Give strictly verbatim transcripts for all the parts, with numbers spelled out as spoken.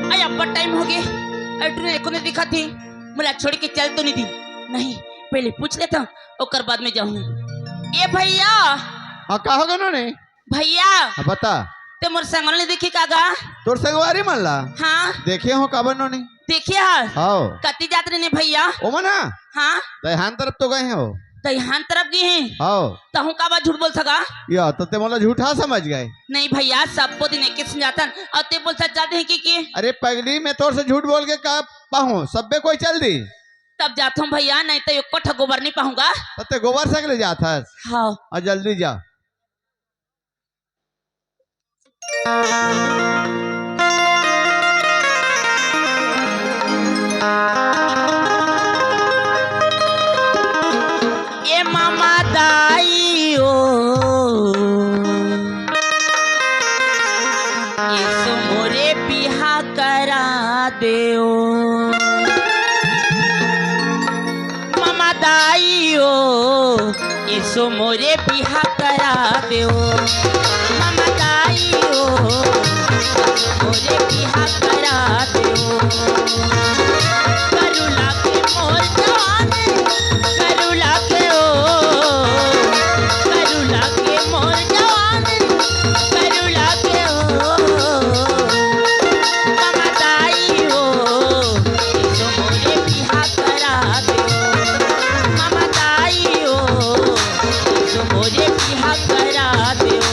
अरे अब्बड़ टाइम हो गे, अरे टूरी एको नहीं दिखत हे। मोला छोड़ के चल तो नहीं दी। नहीं, पहले पूछ लेता, ओकर बाद में जाहूँ। ए भैया। हाँ, का हो गे नोनी? भैया। हाँ, बता। ते मोर संगवारी नहीं देखे का गा? तोर संगवारी मन ला? हाँ। देखे हो, काबर नोनी? देखे हस? हाँ। कति जात रहिन भैया? ओमन हा? हाँ। दइहान तरफ तो गे हो। दइहान तरफ गे हे? हाँ। तहूँ काबर झूठ बोलथस गा? या, तो ते मोला झूठा समझ गे? नहीं भैया, सबो दिन एके संग जाथन, अउ ते बोलथस चल देहूँ कहिके। अरे पगली, मैं तोर से झूठ बोल के का पाहूँ? सब्बे कोई चल दी। तब जाथों भैया, नहीं तो एको ठा गोबर नहीं पाहूँ गा। तो ते गोबर संग ले जाथस? हाँ। अउ जल्दी जा। ए मामा दाई ओ, एसो मोरे बिहा करा देव। मामा दाई ओ, एसो मोरे बिहा करा देव। मामा दाई ओ, मोरे बिहा करा देव। करुला के मोर जवान, करुला के ओ, करुला के मोर जवान, करुला के ओ। मामा दाई ओ, एसो मोरे बिहा करा देव। मामा दाई ओ, एसो मोरे बिहा करा देव।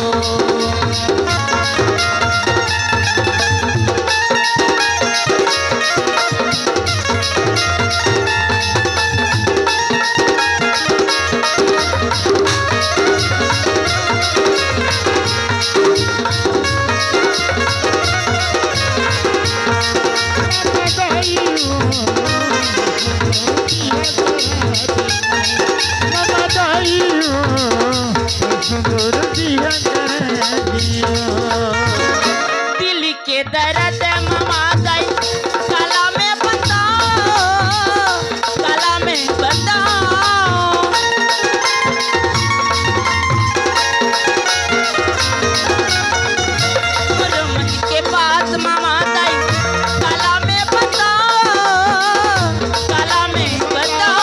दिल के दर्द मामा दाई, काला में बताओ, काला में बताओ। मोर मन के बात मामा दाई, काला में बताओ, काला में बताओ।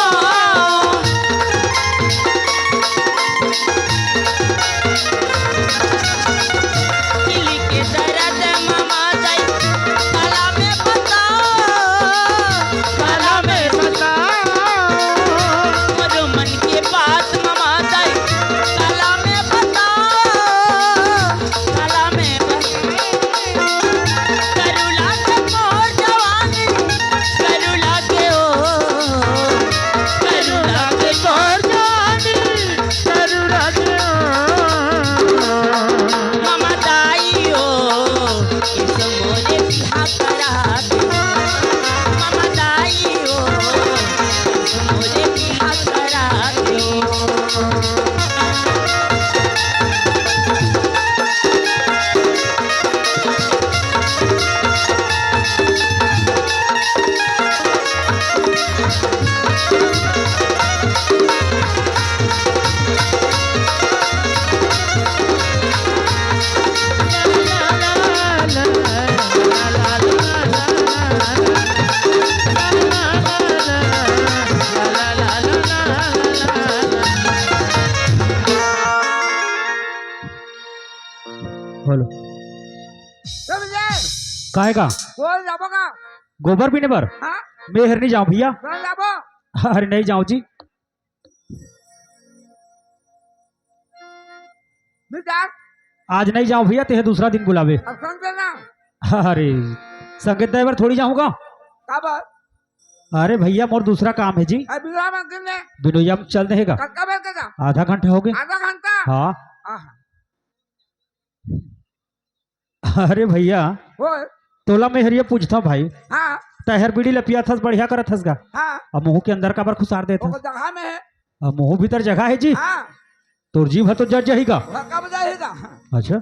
दिल के दर्द मामा दाई, काला में बताओ, काला में बताओ। मोर मन के बात मामा दाई, काला में बताओ, काला में बताओ। करुला के मोर जवानी, करुला के ओ, करुला के मोर जवानी, करुला के ओ। मामा दाई ओ, एसो मोरे बिहा करा देव। मामा दाई ओ, एसो मोरे बिहा करा देव। काहे का? बोल जाबो का? गोबर बीने बर? हाँ। मैं हर नहीं जाऊँ भैया। बोल जाबो। अरे नहीं जाऊँ जी। नहीं जा। आज नहीं जाऊँ भैया, तेहे दूसरा दिन बुलावे। अब संग देना। अरे, संगीत ड्राइवर थोड़ी जाऊँगा। का बात? अरे भैया, मोर दूसरा काम है जी। अरे बिगड़ा मत दिन ने। बिनोइया में चल देगा। कब, कब है तेरा? आधा घंटा हो गया। आधा घंटा? हाँ। आहा। अरे भैया, ओए। तोला मैं हरिया पूछता भाई। हाँ। तैहर बीड़ी ल पिया थस, बढ़िया करत हस गा। हाँ। अब मुंह के अंदर काबर खुसार देत हस? ओकर जगह में है। अब मुंह भीतर जगह है जी। हाँ। तोर जीभ ह तो जर जाही गा। वह कब जाएगा? अच्छा।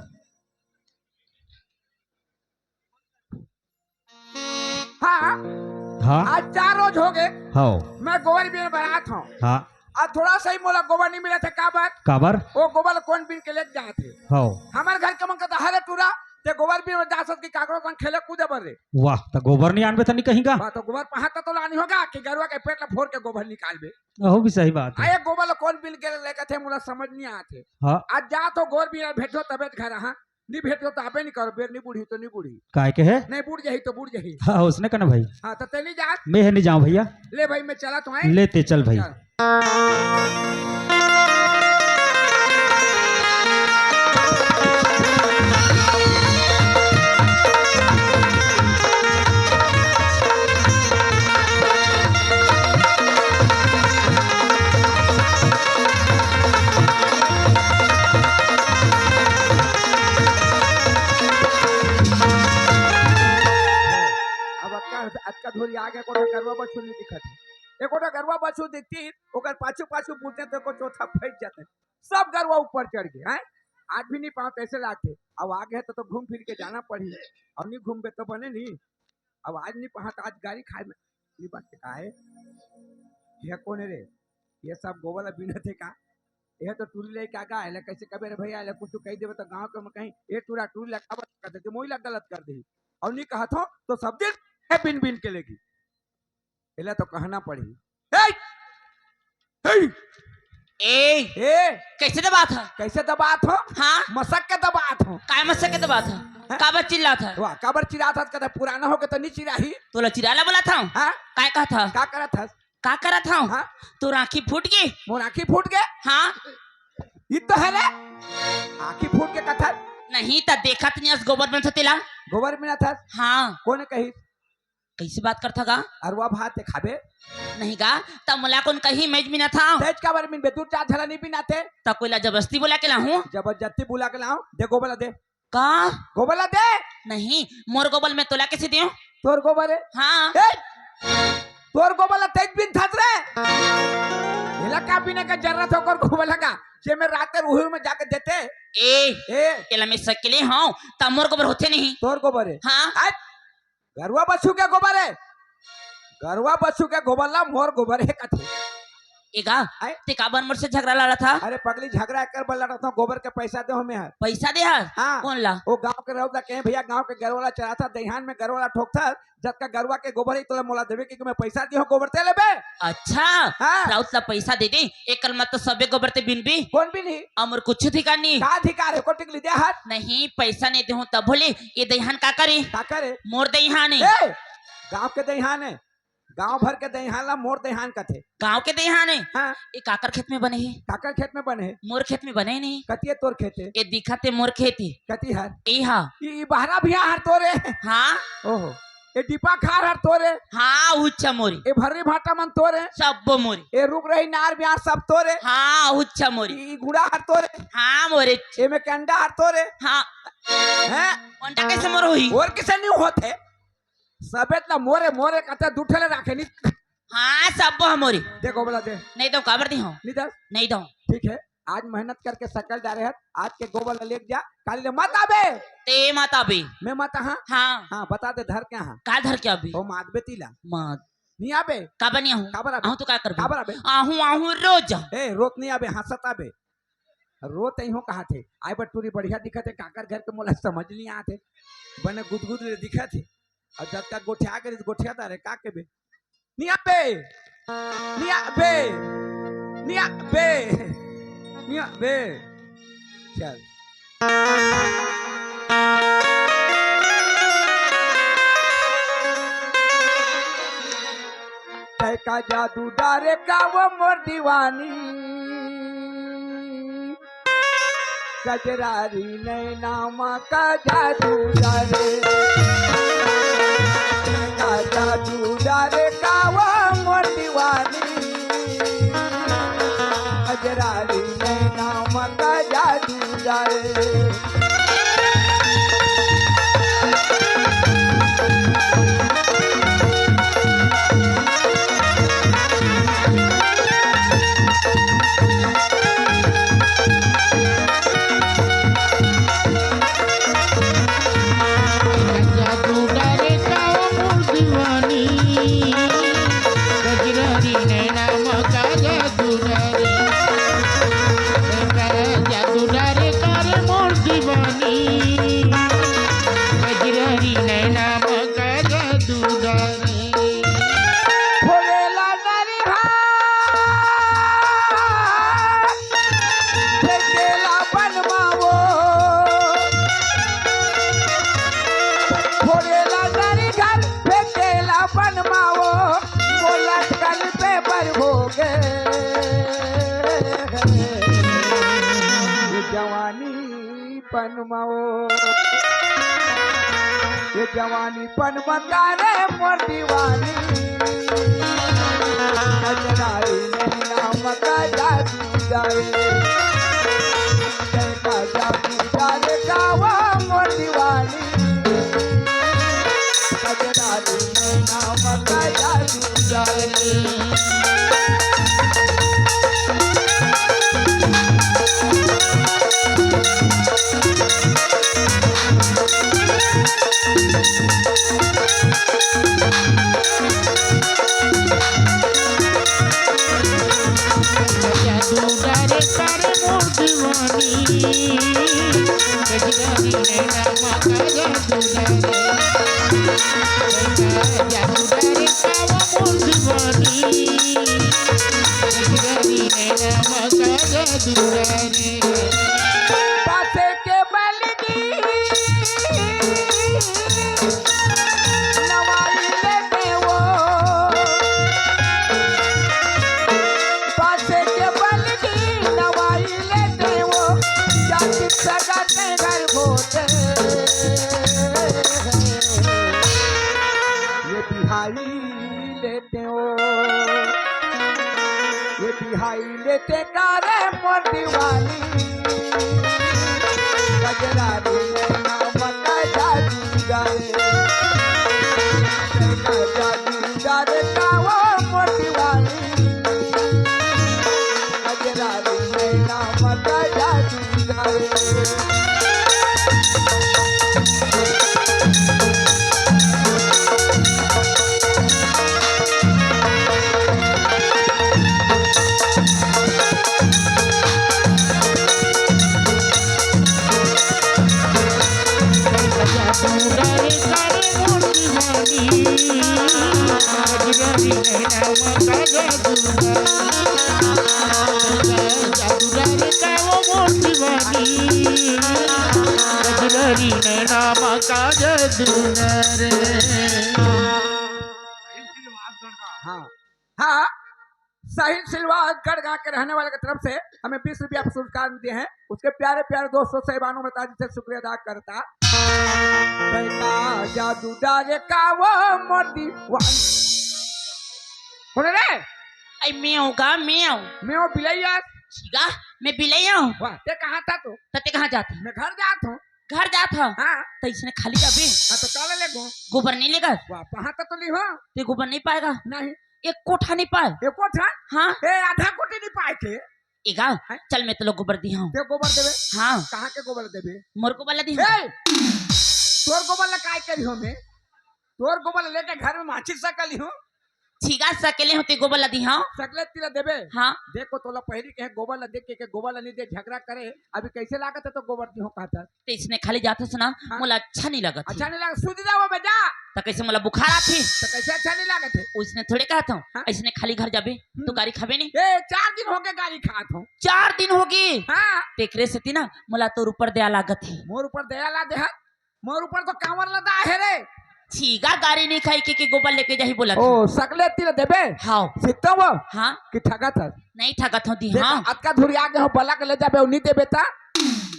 हाँ। हाँ। आज चार रोज हो गए। हाँ। मैं गोबर बीने बर आत हूँ। हाँ। आज थोड़ा सा ही मोला गोबर नहीं मिला था, काबर? काबर? वो गोबर ल कोन बीन के लेके जात हे? हाँ। हमारे घर के मन कहता, "अरे टूरा, ते गोबर बीने बर जात हस कि काकरो संग खेले कूदे बर रे?" वाह, त गोबर नहीं आनबे त नहीं कहीं का? वाह, तो गोबर पहाड़ तो लानी होगा कि गरुआ के पेट ला फोड़ के गोबर निकालबे। अहो भी सही बात है। अरे गोबर ल कोन बीन के लेके थे, मोला समझ नहीं आत हे। हाँ। आज जात हो गोबर बीने भेजो तबे घर, हाँ। नी भेजो तो आबे नी करो, बेर नी बूढ़ी तो नी बूढ़ी। काय के है? नहीं बूढ़ जाही तो बूढ़ जाही। हाँ, उसने कहना भाई। हाँ, तो तेली जा। मैं है नहीं जाऊँ भैया। ले भाई, मैं चला तो आए। लेते चल भाई। चल। अब अतका, अतका धोरी आ गया, कोनो गरुआ बछू नहीं दिखत हे। एको ठो गरुआ बछू दिखती, ओकर पाछू, पाछू बूलते तो को चौथा फैस जाते। सब गरुआ ऊपर चढ़ गए, हैं? आज भी नहीं पाँव तैसे लागथे। अब आ गए तो, तो घूम फिर के जाना पड़ी, और नहीं घूमबे तो बने नहीं। अब आज नहीं पाँव तो आज गारी खाए में नहीं बात का है। ये कौन है रे? ये सब गोबर ला बीनत हे का? ये तो टूरी लइका गा, एला कैसे कबे रे भैया, एला कुछ कह देबे तो गाँव के में कहीं, "ए टूरा, टूरी ला काबर कर देते, मोई ला गलत कर दे।" और नहीं कहत हो तो सब दिन ए बीन बीन के लेगी। एला तो कहना पड़ी। ए! ए! ए! ए! कैसे दबात ह? कैसे दबात हो? हाँ? मसक के दबात हो। काय मसक के दबात ह? हैं? काबर चिल्लात ह? वाह, काबर चिल्लात ह? कहता पुराना हो के तो नहीं चिल्लाही। तोला चिल्लाला बोलत हूँ। हाँ? काय कहत ह? का करत हस? का करत हव? हाँ? तोर आँखी फूट गे? मोर आँखी फूट गे? हाँ। ई तो है रे। आँखी फूट के कथस? नहीं त देखत नहीं अस गोबर में तेला। गोबर में न थस? हाँ। कोन कही? कैसे बात करथा गा? अरुआ भात ते खाबे? नहीं गा, त मोला कोन कही मैं बीनत हव? तेज काबर बीनबे, दू चार झला नहीं बीनाथे। त कोई ला जबरदस्ती बुला के लाहूँ? जबरदस्ती बुला के लाहूँ, दे गोबर ला दे। का? गोबर ला दे। नहीं, मोर गोबर मैं तोला कैसे देव? तोर गोबर है? हाँ। ए! तोर गोबर ला तेज बीनथस रे। एला का बीने का जरूरत हो, ओकर गोबर लगा। जे मैं रात के रूही में जाके देते। ए, ए। एला मैं सकले हूँ, त मोर गोबर होथे नहीं। तोर गोबर है? हाँ। हट। गरुआ बछू के गोबर है। गरुआ बछू के गोबर ला मोर गोबर है कथे। ए गा, आय? ते काबर मोर से झगड़ा लड़त ह? अरे पगली, झगड़ा एकर बर लड़त हूँ, गोबर के पैसा दे हमें हर। पैसा दे हस? हाँ। कोन ला? वो गांव के रउत ला कहे, "भैया, गांव के गरुआ ला चराथा, दइहान में गरुआ ला ठोकथा, जतका गरुआ के गोबर है, तोला मोला देबे कि मैं पैसा दे हूँ, गोबर ते लेबे?" अच्छा, हाँ। रउत ला पैसा दे दे, एकर मतलब सबे गोबर ते बीनबे? कोन बीनही? अमर कुछ अधिकार नहीं। का अधिकार है? को टिकली दे हर? नहीं, पैसा नहीं दे हूँ तब बोले, ये दइहान का करे? का करे? मोर दइहान है। ए, गांव के दइहान है। गांव भर के दइहान ला मोर दइहान कथे। गांव के दइहान है? हाँ। ये काकर खेत में बने है? काकर खेत में बने है? मोर खेत में बने नहीं। कतिये तोर खेत है? ये दिखत है मोर खेत है। कति हर? ये हा। ये, ये बहरा भी हर तोरे। हाँ। ओहो। ये दीपा खार हर तोरे। हाँ, उच्चा मोरी। ये भर्री भाटा मन तोरे। सब मोरी। ये रुख रही नार ब्यार सब तोरे। हाँ, उच्चा मोरी। ये गुड़ा हर तोरे। हाँ, मोरे। ये में कंडा हर तोरे। हाँ। हैं? कंडा कैसे मोर होही? और किसे नहीं होते? सबेत ला मोरे, मोरे कथे दू ठेले राखे नी। हाँ, सब हमोरी। दे गोबर ला दे। नहीं दो, काबर दी हो? नहीं दस। नहीं दो। ठीक है, आज मेहनत करके सकल डारे हस, आज के गोबर ला लेके जा, काली ले मत आबे। ते मत आबे। मैं मत, हाँ? हाँ। हाँ, बता दे धर के, हाँ। का धर के आबे? ओ मात बे तीला। मात। नहीं आबे। काबर नहीं आहूँ? काबर आबे? आहूँ तो का करबे? काबर आबे? आहूँ, आहूँ रोज। ए, रोज नहीं आबे, हंसत आबे। रोत इहो कहाथे, "आय बटूरी बढ़िया दिखत हे, काकर घर के मोला समझ नहीं आत हे, बने गुदगुद ले दिखत हे।" अउ जब तक गोठिया गे रहिस, गोठिया तारे का केबे, "निया बे, निया बे, निया बे, निया बे।" चल। का जादू डारे का वो मोर दीवानी, कजरारी नैना मा का जादू डारे, का जादू डारे का वो मोर दीवानी, कजरारी नैना मा का जादू डारे। जादू डारे का ओ मोर दीवानी, कजरारी नैना मा का जादू डारे, का जादू डारे का रे मोर दीवानी, कजरारी नैना मा का जादू डारे। फोड़ेला नरिहा, फेंकेला बन मा वो। फोड़ेला नरिहा, फेंकेला बन मा वो। बोला कल पे बर हो गे। ये जवानी पन मा वो। ये जवानी पन मा का रे मोर दीवानी, कजरारी नैना मा का जादू डारे, का जादू डारे का वो मोर दीवानी, कजरारी नैना मा का जादू डारे। जादू डारे का रे मोर दीवानी, कजरारी नैना मा का जादू डारे। जादू डारे का वो मोर दीवानी, कजरारी नैना मा का जादू डारे। पासे के बलगी नवाई लेते वो। पासे के बलगी नवाई लेते वो। जाति सगत घर होते। ये बिहाई लेते हो, ये बिहाई लेते का रे मोर दीवानी, कजरारी नैना मा का जादू डारे, का जादू डारे का वो मोर दीवानी, कजरारी नैना मा का जादू डारे। हाँ, हाँ, शहीद सिलवास गढ़ गांव के रहने वाले की तरफ से हमें बीस रुपया पुरस्कार दिए हैं। उसके प्यारे प्यारे दोस्तों, साहिबानों, माता जी से शुक्रिया अदा करता। का जादू डारे का वो मोर दीवानी। कौन रे? आई मैं हूँ का, मैं हूँ। मैं हूँ बिलैया। ठीक है, मैं बिलैया हूँ। वाह, ते कहाँ था तू? त ते कहाँ जात है? मैं घर जात हूँ। घर जात हूँ? हाँ। त इसने खाली जाबे? हाँ, तो काला लेगो। गोबर नहीं लेगा? वाह, कहाँ तो, तो नहीं हो? ते गोबर नहीं पाएगा? नहीं। एक कोठा नहीं पाए? एक कोठा? हाँ। ए, आधा कोठी नहीं पाए के? एगा, हैं? चल मैं तो लोग गोबर दी हूँ। ते गोबर देबे? हाँ। कहाँ के गोबर देबे? मोर गोबर ला दी हूँ। ए! तोर गोबर ला काय करी हो मैं? तोर गोबर ला लेके घर में माछी सकली हूँ। छीगा सकले हूँ ते गोबर ला दी हूँ। सकले तिला देबे? हाँ। देखो तोला पहली कहे गोबर ला देख के, के गोबर ला नहीं दे झगड़ा करे। अभी कैसे लागत है तो गोबर दी हूँ कहता। ते इसने खाली जात हो सुना, हाँ। मोला अच्छा नहीं लगत है। अच्छा नहीं लगा, सूझ जाओ बे, जा। तो कैसे मोला बुखार आथे? तो कैसे अच्छा नहीं लागत है? उसने थोड़े कहत हूँ, हाँ। इसने खाली घर जाबे, हम्म। तो गारी खाबे नहीं। ए, चार दिन हो गए गारी खात हूँ। चार दिन हो गए? हाँ। तेकरे सेती ना, मोला तोर ऊपर दया लागत है। मोर ऊपर दया ला दे है? मोर ऊपर तो कांवर लदा है रे। छीगा गारी नहीं खाई के, के गोबर लेके जाही बोलत हूँ। ओ, सकले तिला देबे? हाँ। सीता वो? हाँ। कि ठगत हस? नहीं ठगत हूँ दी, देख, हाँ। अतका धुरी आ गए हो, बला के ले जाबे, नहीं देबे ता?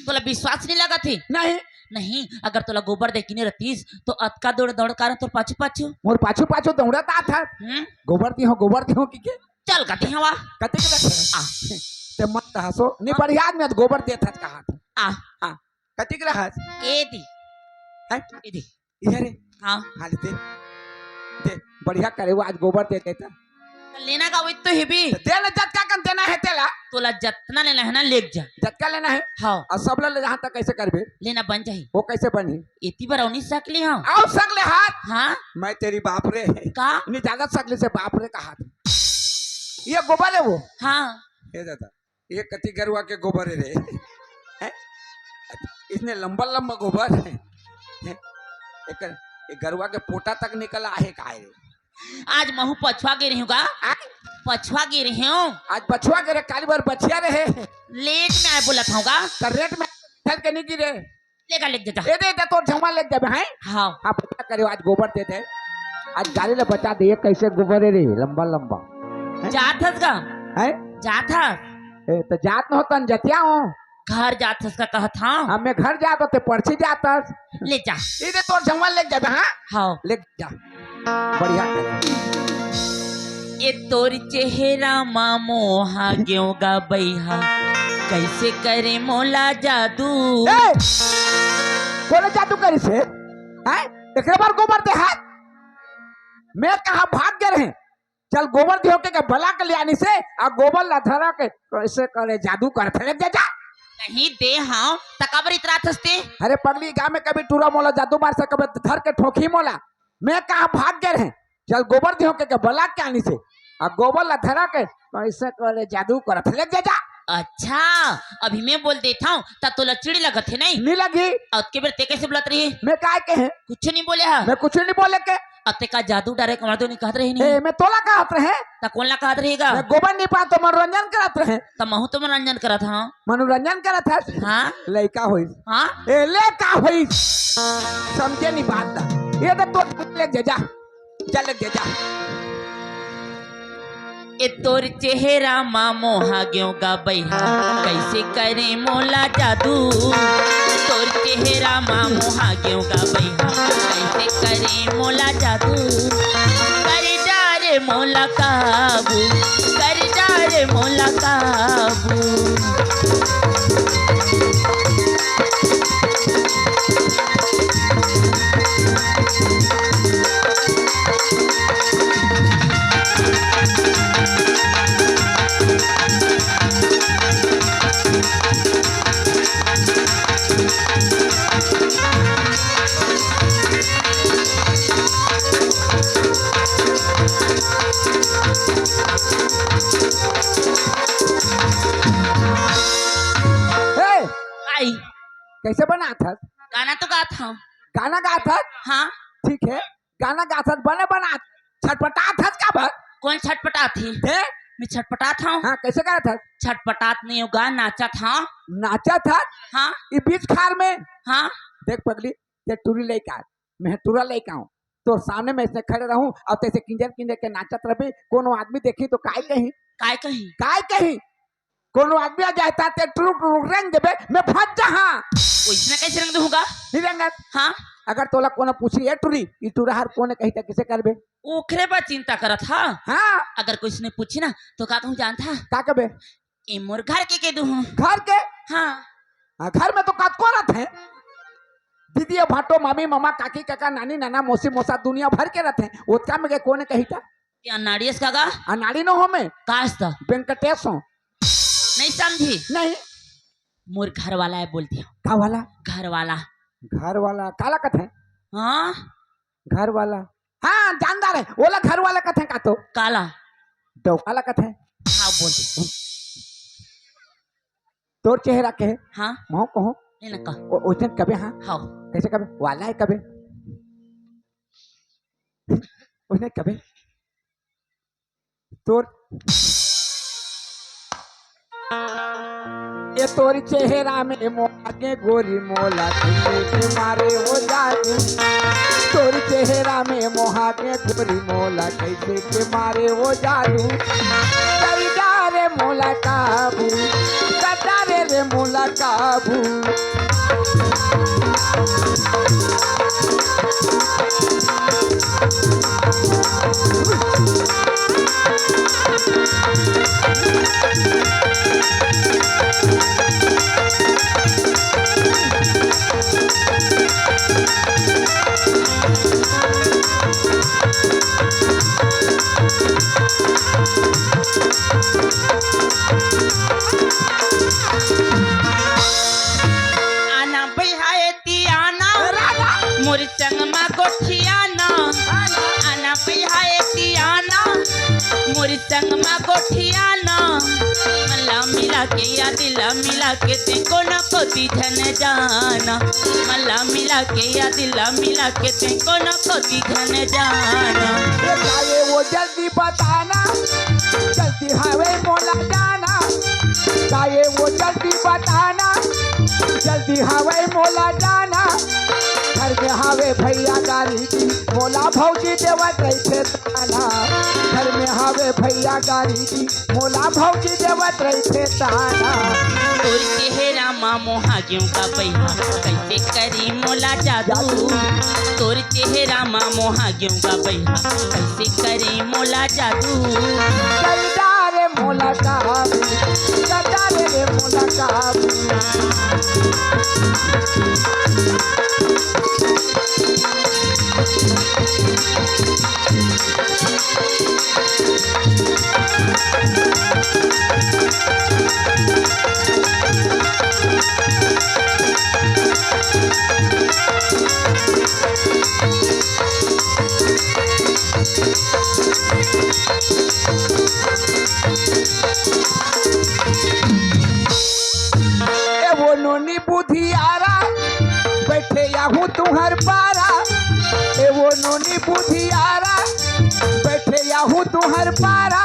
तोला विश्वास नहीं लगत हे? नहीं। नहीं, अगर तोला गोबर दे के नहीं रहतीस, तो अतका दौड़ दौड़ कर तोर पाछू पाछू। मोर पाछू पाछू दौड़त आत हस। हम्म। गोबर दी हो, गोबर दी हो कि के? चल कती हवा। कती के रखे? आ। ते मत हंसो, नहीं बढ़िया आदमी है, गोबर देत हस कहा था। आ। हाँ। कती के रहस? ए दी। हैं? ए दी। इहे रे। हाँ। हाँ, ले दे। दे, बढ़िया करे, वो आज गोबर दे देता। लेना का वही तो हेबी। तो दे ना, जतका कन देना है तेला। तोला जतना लेना है ना, लेके जा। जतका लेना है? हाँ। और सब ले, ले जहाँ तक कैसे करबे? लेना बन जाही। वो कैसे बनी? एती बार औनी सकली हाँ। आओ सकले हाथ। हाँ। मैं तेरी बाप रे। का? नहीं ज्यादा सकले से बाप रे कहा था। ये गोबर है वो? हाँ। ये दादा। ये कति गरुआ के गोबर है रे। हैं? इसने लंबा लंबा गोबर है। हैं? एक, एक गरुआ के पोटा तक निकला है काय रे? आज महू पछुआ गे रही हूँ गा। आ? पछुआ गे रही हूँ। आज पछुआ गे रहे, काली बार बछिया रहे। लेट में आए बोलत हूँ गा। तो रेट में चल के नहीं गिरे। लेगा, लेके जा। ए दे, दे, तोर झमा लेके जाबे, हैं? हाँ। हाँ, पता करे, आज गोबर दे दे। आज गाड़ी ले बचा दे, ये कैसे गोबर है रे, लंबा लंबा। हैं? जात हस गा? हैं? जात हस? ए, तो जात न होता न जतिया हो। घर जात हस का कहत हाँ। हाँ, मैं घर जात होते, पर्ची जात हस। ले जा। ए दे, तोर झमा लेके जाबे, हाँ? हाँ। लेके जा। बढ़िया करे। ए तोर चेहरा मा मोहा गेव गा बइहा, कैसे करे मोला जादू। ए! कोने जादू करिस हे? हैं? एकरे बार गोबर दे हाथ। मैं कहा भाग गे रहे। चल गोबर दिहो के, के बला के ले आनी से, आ गोबर ला धरा के कैसे करे जादू करथे ले जा, जा। नहीं दे हाँ, त काबर इतरात हस ते? अरे पगली, गाँव में कभी टूरा मोला जादू मार से कभी धर के ठोकी मोला। मैं कहा भाग गे रहे, चल गोबर दिहो के, के बला के आनी से, आ गोबर ला धरा के कैसे करे जादू करथे ले जा, जा। अच्छा, अभी मैं बोल देत हूँ, त तोला चिड़ी लगत हे नहीं? नहीं लगी। अउ अतके बेर ते कैसे बोलत रही? मैं काय कहे? कुछ नहीं बोले हा। मैं कुछ नहीं बोले के। अब ते का जादू डारे कमर दो नहीं कहत रही नहीं? ए, मैं तोला कहत रहे। त कोन ला कहत रही गा? मैं गोबर नहीं पा तो मनोरंजन करत रहे। त महू तो मनोरंजन करत हाँ। मनोरंजन करत हस? हाँ। लइका होइस। हाँ। ए, ले का होइस? समझे नहीं बात ला। ये तो तोर ले जा, जा। जा ले जा, जा। ए तोर चेहरा मा मोहा गेव गा बइहा, कैसे करे मोला जादू। तोर चेहरा मा मोहा गेव गा बइहा, कैसे करे मोला जादू। कर डारे मोला काबू, कर डारे मोला काबू। ए! आई। कैसे बनात हस? गाना तो गात हूँ। गाना गात हस? हाँ। ठीक है, गाना गात हस, बने बनात, छटपटात हस काबर? कोन छटपटात हे? हैं? मैं छटपटात हूँ। हाँ, कैसे गात हस? छटपटात नहीं होगा, नाचत हूँ। नाचत हस? हाँ। ई बीच खार में? हाँ। देख पगली, ते टूरी लइका, मैं टूरा लइका हूँ। तोर सामने में ऐसे खड़े रहूं अउ तैसे किंजर किंजर के नाचत रहे, कोनो आदमी देखी तो काय कही? काय कही? काय कही? कोनो आदमी आ जाए त ते टुरुक टुरुक रेंग देबे, मैं फंस जाहां। ओइसने कैसे रेंग दूंगा? नहीं रेंगत। हाँ। अगर तोला कोनो पूछी, "ए टुरी, ई टुरा हर कोने कही त किसे करबे?" ओखरे बा चिंता करत हा। हाँ। अगर कोइसने पूछी ना, तो का कहूँ जानत हा? का कबे? ए मोर घर के कह दूँ। घर के? हाँ। हाँ, घर में तो कतको रथे। दीदी, भाटो, मामी, मामा, काकी, काका, नानी, नाना, मौसी, मौसा, दुनिया भर के रथे। ओतका में के कोने कही था? या नाड़ियस का गा? आ, नाड़ी नो हो मैं। कास था? वेंकटेश हो। नहीं समझी? नहीं। मोर घर वाला है बोल दिया। का वाला? घर वाला। घर वाला, काला कथे? हाँ। घर वाला। हाँ, जानदार है। ओला घर वाला कथे का तो? काला। डौका ला कथे। हाँ, बोल दे। तोर चेहरा के? हाँ। महो कहो। नहीं ना कह। ओ, ओइसन कबे हाँ? हाँ। कैसे कबे? वाला है कबे? ओइसन कबे? तोर ए तोर चेहरा में मोला के गोरी मोला के मारे हो जादू। तोर चेहरा में मोहा के थोरी मोला कैसे के मारे वो जादू। करी डारे मोला काबू, कर डारे रे मोला काबू। आना बिहाए ती आना, मोर संग मा गोठियाना। आना बिहाए ती आना, मोर संग मा गोठियाना। मन ला मिला के या दिल ला मिला के ते कोनो कोती झन जाना। मन ला मिला के या दिल ला मिला के ते कोनो कोती झन जाना। ए काये वो जल्दी बताना, जल्दी हवे मोला जाना। काये वो जल्दी बताना, जल्दी हवे मोला जाना। घर में हवे भैया गारी दी, मोला भौजी देवत रहिथे ताना। घर में हवे भैया गारी दी, मोला भौजी देवत रहिथे ताना। तोर चेहरा मा मोहा गेहूं का पैहा, कैसे करी मोला जादू। तोर चेहरा मा मोहा गेहूं का पैहा, कैसे करी मोला जादू। कर डारे मोला काबू, कर डारे रे मोला काबू। ए वो नोनी बुधियारा, बैठे याहू तुहर पारा। ए वो नोनी बुधियारा, बैठे याहू तुहर पारा।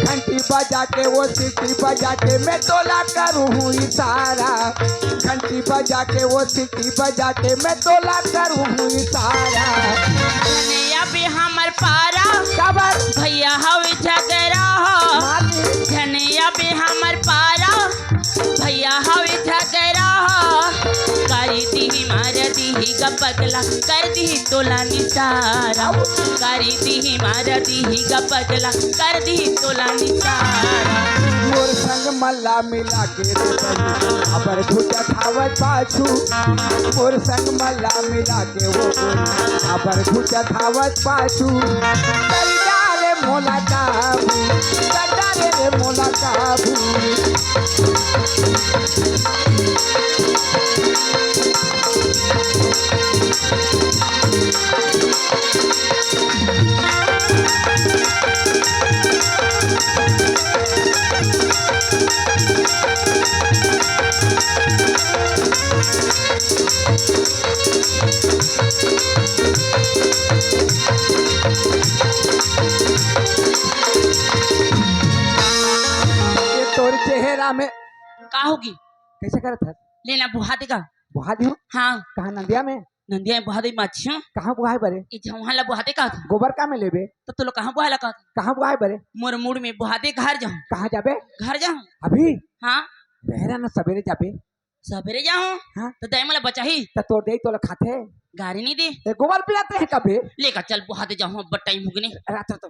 घंटी बजा के वो सीटी बजा के मैं तोला करूँ हूँ इशारा। घंटी बजा के वो सीटी बजा के मैं तोला करूँ हूँ इशारा। धनिया भी हमर पारा, काबर? भैया हवे झगड़ा हो। मालिक। धनिया भी हमर पारा, भैया हवे झगड़ा हो। करी दिही मार दिही ग पगला, कर दिही तोला निसारा। करी दिही मार दिही ग पगला, कर दिही तोला निसारा। मोर संग मल्ला मिला के रे बनी, अबर घुटत हावत पाछू। मोर संग मल्ला मिला के वो बोली, अबर घुटत हावत पाछू। कर डारे मोला काबू, कर डारे रे मोला काबू। ये तोर चेहरा में का होगी? कैसे करत हस? लेना बुहा देगा। बुहा दियो? हाँ। कहाँ नंदिया में? नंदिया में बुहा दे माछिया। कहाँ बुहाए बरे? ई झौहा ला बुहा दे का था? गोबर का में लेबे? तो तू लोग कहाँ बुहा ला का था? कहाँ बुहाए बरे? मोर मूड में बुहा दे घर जाऊँ। कहाँ जाबे? घर जाऊँ। अभी? हाँ। बहरा ना सबेरे जाबे। सबेरे जाऊँ? हाँ। तो दाई मोला बचाही? तो तोर दे तोला खाथे। गारी नहीं दे। ए गोबर पिलाते हैं कभी? लेकर चल बुहा दे जाऊँ, अब टाइम हो गने। रात तो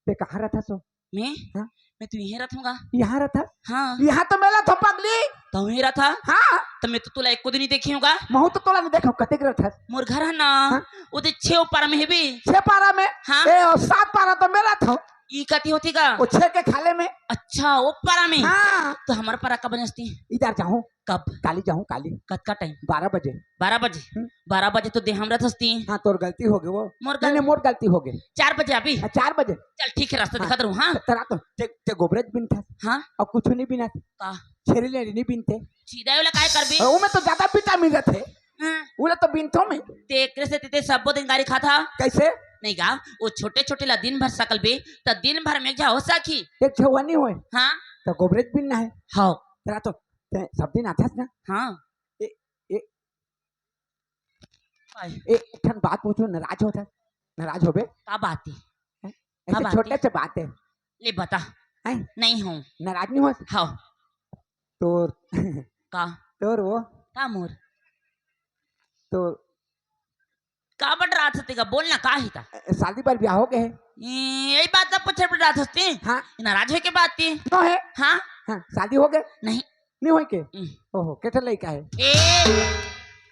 ते कहाँ रहता सो? मैं? हाँ? मैं तो यहीं रहता हूँ गा। यहाँ रहता? हाँ। यहाँ तो मैं रहता हूँ पगली। तो यहीं रहता? हाँ। तो मैं तो तोला एको दिन नहीं देखी हूँ गा। महू तो तोला नहीं देखा हूँ, कतेक रहता? मोर घर है ना, हाँ? वो दे छे पारा में है भी। छे पारा में? हाँ। ए, और सात पारा तो मैं रहता हूँ। ई कती होती गा? वो छे के खाले में। अच्छा, वो पारा में? हाँ। तो हमारा पारा कब बजती? इधर जाऊँ। कब? काली जाऊँ, काली। कतका टाइम? बारह बजे। बारह बजे? हम्म। बारह बजे तो देहाम रहत हस्ती। हाँ, तोर गलती हो गई वो। मोर नहीं, गल- नहीं, मोर गलती हो गई। चार बजे अभी? हाँ, चार बजे। चल, ठीक है, रास्ता हाँ। दिखात रहूँ, हाँ? तेरा तो, ते, ते गोबरेज बिनता। हाँ? और कुछ नहीं बिना। का? छेरी लेरी नहीं बिनते। सीधा वाला काय करबे? वो में तो ज्यादा विटामिन रहते। हाँ। वो ला तो बिनतो में। ते एकरे से ते, ते सबो दिन गारी खाता? कैसे? नहीं गा, वो छोटे-छोटे ला दिन भर सकल बे, त दिन भर में एक झा हो सकी। एक झा हुआ नहीं होए। हाँ। तो गोबरेज बिनना है। हाँ। तेरा तो, ते सब दिन आथस ना? हाँ। ए, ए, काय? ए, एक ठन बात पूछो, नाराज होत हस? नाराज होबे? का बात हे? हैं? का ऐसे बात छोटे हे? से बात हे। ले बता। हैं? नहीं हूँ। नाराज नहीं होत? हाँ। तोर का? तोर वो? का मोर? तो का बड़ रात होती का? बोल ना, का ही था? ए, शादी बर ब्याह हो गए हे? ए, यही बात तो पूछे बड़ रात होती। हाँ। नाराज होय के बात थी। नो हे। हाँ। हाँ, शादी हो गए? नहीं। नहीं होय के? हम्म। ओहो, केठा लइका हे? ए,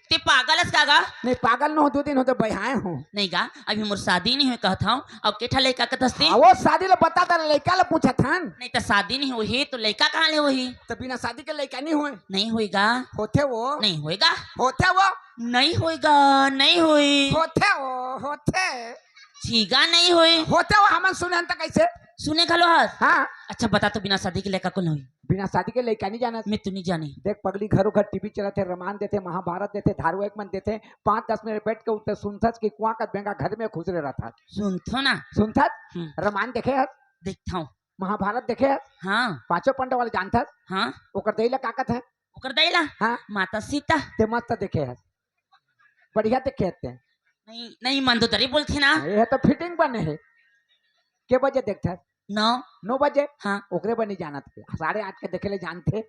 ते पागल हस का गा? नहीं, पागल न हो, दो दिन हो तो बहाए हो। नहीं गा, अभी मोर शादी नहीं होय कहत हूँ। अब केठा लइका कहत हस ते? हाँ, वो शादी ले बता दे, लइका ले पूछत हन। नहीं तो शादी नहीं होही तो लइका कहाँ ले होही? तो बिना शादी के लइका नहीं होय? नहीं होय गा। होथे वो। नहीं होय गा। होथे वो। नहीं होय गा, नहीं होय। होथे वो, होथे। छीगा नहीं होय। होथे वो, हमन सुने हन त कैसे? सुने घलो हस? हाँ। अच्छा बता तो, बिना शादी के लइका कोन होही? बिना शादी के लइका नहीं जानत। मैं तो नहीं जानी। देख पगली, घरों घर टीवी चलत हे, रामायण देथे, महाभारत देथे, धारावाहिक मन देथे, पाँच दस मिनट बैठ के उठे सुनथस कि कुआं का बेंगा घर में खुसरे रहथस। सुनथो ना। सुनथस? हम्म। रामायण देखे हस? देखथो। महाभारत देखे हस? हाँ। पांचों पांडव वाले जानथस? हाँ। ओकर दई ला का कथे? ओकर दई ला? हाँ। माता सीता। ते मस्त देखे हस, बढ़िया देखे हस ते। नहीं, नहीं, मंदोदरी बोलथे ना। ये तो फिटिंग बने हे। के बजे देखथस? नौ। नौ बजे? हाँ। ओकरे बर नहीं जानत हे, साढ़े आठ के देखे ले जानथे।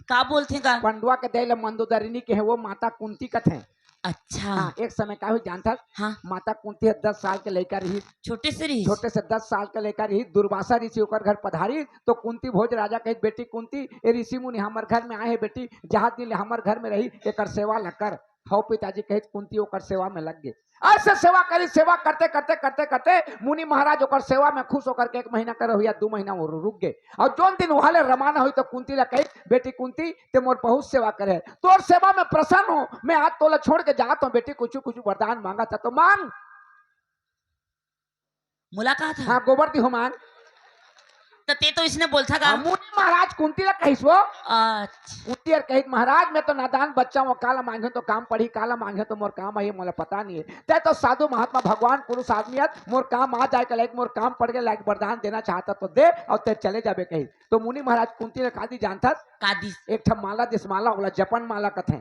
का बोलथे का? पंडवा के दई ला मंदोदरिनी कहे, वो माता कुंती कथे। अच्छा। हाँ, एक समय का हुई जानथस? हाँ। माता कुंती ह दस साल के लइका रही। छोटे से रही? छोटे से दस साल के लइका रही, दुर्वासा ऋषि ओकर घर पधारी, तो कुंती भोज राजा कहिस, "बेटी कुंती, ए ऋषि मुनि हमर घर में आए हे बेटी, जहाँ दिन ले हमर घर में रही, एकर सेवा ल कर।" हव पिताजी कहिस, कुंती ओकर सेवा में लग गे। ऐसे सेवा करी, सेवा करते, करते, करते, करते मुनि महाराज ओकर सेवा में खुश होकर के एक महीना के रहुइया, दू महीना वो रु-, रुक गे। और जोन दिन वहाँ ले रवाना होइस तो कुंती ला कहिस, "बेटी कुंती, ते मोर बहुत सेवा करे हे, तोर सेवा में प्रसन्न हूँ, मैं आज तोला छोड़ के जात हूँ बेटी, कुछ, कुछ वरदान मांगत हस तो मांग।" मुलाकात हे? हाँ, गोबर दिहो मांग। तो ते तो इसने बोलथा का? हाँ, मुनि महाराज कुंती ला कहिस वो। अच्छा। कुंती हर कहिस, "महाराज, मैं तो नादान बच्चा हूँ, काला मांगे तो काम पड़ी, काला मांगे तो मोर काम आही, मोला पता नहीं हे। ते तो साधु महात्मा भगवान पुरुष आदमी हस, मोर काम आ जाए के लायक, मोर काम पड़ के लायक वरदान देना चाहत हस तो दे, और ते चले जाबे," कहिस। तो मुनि महाराज कुंती ला का दिस जानथस? का दिस? एक ठा माला दिस, माला, ओला जपन माला कथे।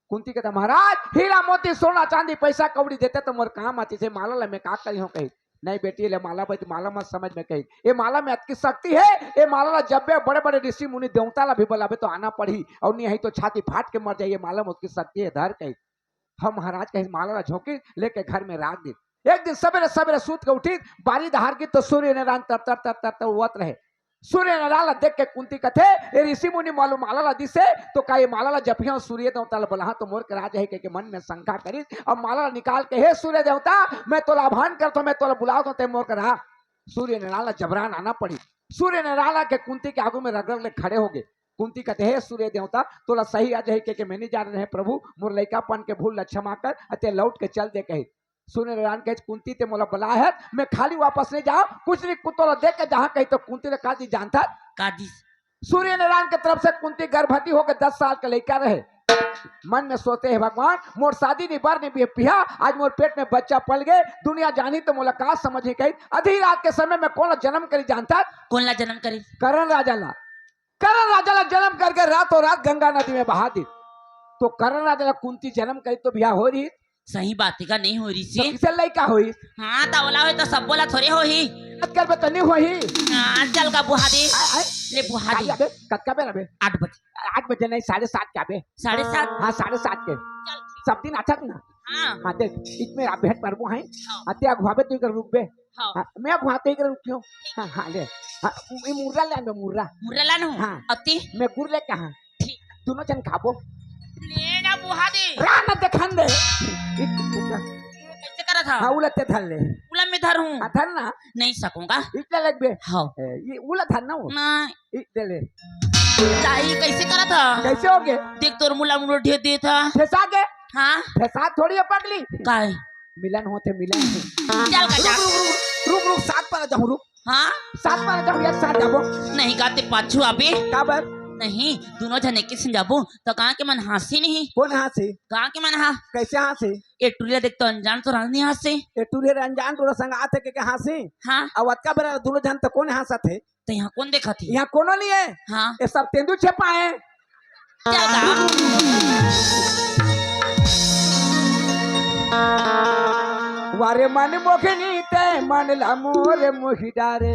कुंती कथे, "महाराज, हीरा मोती, सोना चांदी, पैसा कौड़ी देते तो मोर काम आतिस, ए माला ला मैं का करिहूँ?" कहिस। "नहीं बेटी, ले माला बज, माला मत समझ में," कहिस। "ए माला में अतकी शक्ति हे, ए माला ला जब भी बड़े-बड़े ऋषि मुनि देवता ला भी बुलाबे तो आना पड़ही, और नहीं आई तो छाती फाट के मर जाही, ए माला में अतकी शक्ति हे, धर," कहिस। हम महाराज कहिस, माला ला झोंकिस, लेके घर में राख दिस। एक दिन सबेरे सबेरे सूत के उठिस, बारी डहर गिस तो सूर्य नारायण तर तर तर तर तर उगत रहे। सूर्य नारायण ला देख के कुंती कथे, "ए ऋषि मुनि माला ला दिस हे, तो का ए माला ला जपिहूँ सूर्य देवता ला बुलाहूँ तो मोर करा जाही?" कहिके मन में शंका करिस। अब माला ला निकाल के, "हे सूर्य देवता, मैं तोला आह्वान करत हूँ, मैं तोला बुलावत हूँ, ते मोर करा।" सूर्य नारायण ला जबरन आना पड़िस। सूर्य नारायण आके कुंती के आगू में रग रग ले खड़े हो गे। कुंती कथे, "हे सूर्य देवता, तोला सही आ जाही कहिके मैं नहीं जाने रहें प्रभु, मोर लइकापन के भूल ला क्षमा कर, अते लौट के चल दे," कहिस। सूर्य नारायण कहिस, "कुंती, ते मोला बुलाए हस, मैं खाली वापस नहीं जाओं, कुछ नहीं, कुछ तोला दे के जाहूँ," कहिस। तो कुंती ला का दिस जानथस? का दिस? सूर्य नारायण के तरफ से कुंती गर्भवती होके दस साल के लइका रहे। मन में सोचे, "हे भगवान, मोर शादी नहीं, बर नहीं बिहा, आज मोर पेट में बच्चा पल गे, दुनिया जानही तो मोला का समझही," कहिस। आधी रात के समय में कोन ला जन्म करिस जानथस? कोन ला जन्म करिस? करण राजा ला। करण राजा ला जन्म करके रातों रात गंगा नदी में बहा दिस। तो करण राजा ला कुंती जन्म करिस तो बिहा होय रहिस? सही बात हे का, नहीं होय रहिस? तो किसे लइका होइस? हाँ, त ओला होय तो सबो ला थोरे होही। आज करबे तो नहीं होही। हाँ, चल का बुहा दे। आय, आय। ले बुहा दे। काली आबे, कतका बेर आबे? आठ बजे। आठ बजे नहीं, साढ़े सात के आबे। साढ़े सात? हाँ, साढ़े सात के। चल, ठीक। सब दिन आथस ना? हाँ। हाँ, देख, इतने आप भेंट परबो हैं। हाँ। अते अगुवाबे तो इकर रुकबे। हाँ। हाँ, मैं अगुवाते इकर रुकियो। हाँ, हाँ, ले। हाँ, ये मुर्रा ले आबे, मुर्रा। मुर्रा लानहूँ? हाँ। अति? मैं गुर ले कहा। ठीक। दोनों जन खाबो। ले ना बुहा दे। रा ना देखन दे। कैसे करत हा? हाँ, उला ते धर ले। उला मैं धरहूँ। हाँ, धर ना। नहीं सकूँगा। इतना लगबे। हाँ। ए, ये उला धर ना वो। नहीं। ई दे ले। लाई, कैसे करत हा? कैसे हो गे? देख, तोर मुला मुला ढेर देत हा। फेंसा गे? हाँ। फेंसा थोड़ी हे पगली। काय? मिलन होथे, मिलन। चल का जा। रुक, रुक, रुक, रुक, रुक, साथ पर आ जाऊँ, रुक। हाँ? साथ पर आ जाऊँ, एक साथ जाबो। नहीं गा, ते पाछू आबे। काबर? नहीं, दोनों झन एके संग जाबो, तो गाँव के मन हाँसही नहीं। कोन हाँसही? गाँव के मन हा। कैसे हाँसही? ए टुरी ला देख तो अनजान टुरा नहीं हाँसही। ए टुरी ला अनजान टुरा संग आथे के, के हाँसही? हाँ। अब अतका बेरा दोनों झन तो कोन हाँसत हे? तो यहाँ कोन देखत हे? यहाँ कोनो नहीं हे। हाँ। ये सब तेंदू छेपा हे। क्या गा? वारे मन मोखनी ते मन ला मोर मोहि डारे।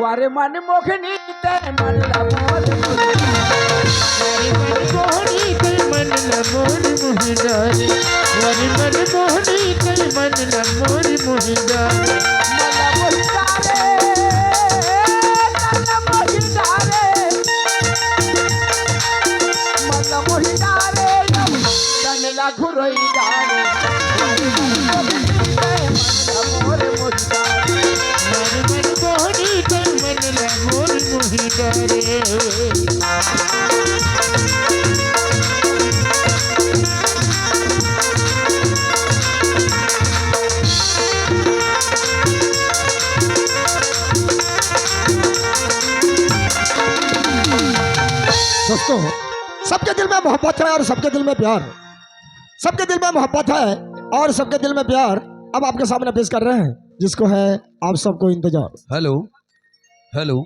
वारे मन मोखनी ते मन ला मोर मोहि डारे। वारे मन मोहनी ते मन ला मोर मोहि डारे। वारे मन मोहनी ते मन ला मोर मोहि डारे। मन ला मोहि डारे, मन ला मोहि डारे, मन ला मोहि डारे, तन ला घुरोई डारे। मन ला मोर मोहि डारे। वारे मन मोहनी ते मन ला मोर मोहि डारे। दोस्तों, सबके दिल में मोहब्बत है और सबके दिल में प्यार, सबके दिल में मोहब्बत है और सबके दिल में प्यार। अब आपके सामने पेश कर रहे हैं जिसको है आप सबको इंतजार। Hello, hello,